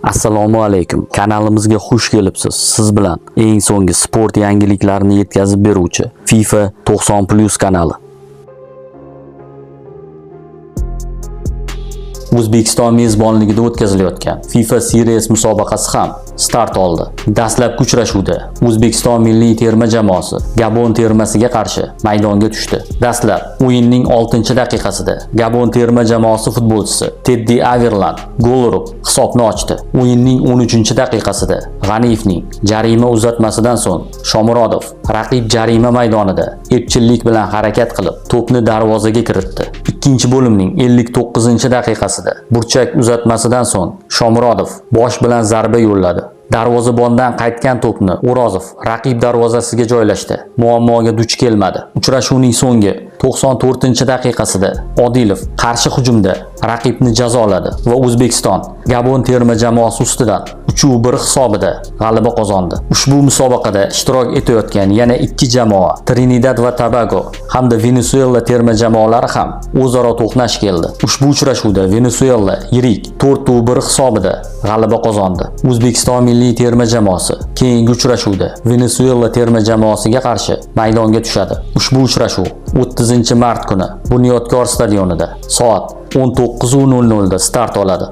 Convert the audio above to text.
Assalomu alaykum. Kanalimizga xush kelibsiz. Siz bilan eng so'nggi sport yangiliklarini yetkazib beruvchi FIFA 90+ kanali. O'zbekiston mezbonligida o'tkazilayotgan FIFA Series musobaqasi ham start oldi. Dastlabki uchrashuvda O'zbekiston milliy terma jamoasi Gabon termasiga qarshi maydonga tushdi. Dastlab o'yinning 6-daqiqasida Gabon terma jamoasi futbolchisi Teddi Averland gol urib hisobni ochdi. O'yinning 13-daqiqasida G'aniyevning jarima uzatmasidan so'ng Shomurodov raqib jarima maydonida epchillik bilan harakat qilib to'pni darvozaga kiritdi. Ikkinchi bo'limning 59-daqiqasida burchak uzatmasidan so'ng Shomurodov bosh bilan zarba yo'lladi. Darvozabondan qaytgan to'pni O'rozov raqib darvozasiga joylashdi. Muammoga duch kelmadi. Uchrashuvning so'nggi 94-daqiqasida Odilov qarshi hujumda raqibni jazoladi va O'zbekiston Gabon terma jamoasi ustidan 3-1 hisobida g'alaba qozondi. Ushbu musobaqada ishtirok etayotgan yana ikki jamoa Trinidad va Tobago hamda Venesuela terma jamoalari ham o'zaro to'qnash keldi. Ushbu uchrashuvda Venesuela yirik 4-1 hisobida g'alaba qozondi. O'zbekiston milliy terma jamoasi keyingi uchrashuvda Venesuela terma jamoasiga qarshi maydonga tushadi. Ushbu uchrashuv 30 mart kuni Bunyodkor stadionida soat 19:00 da start oladi.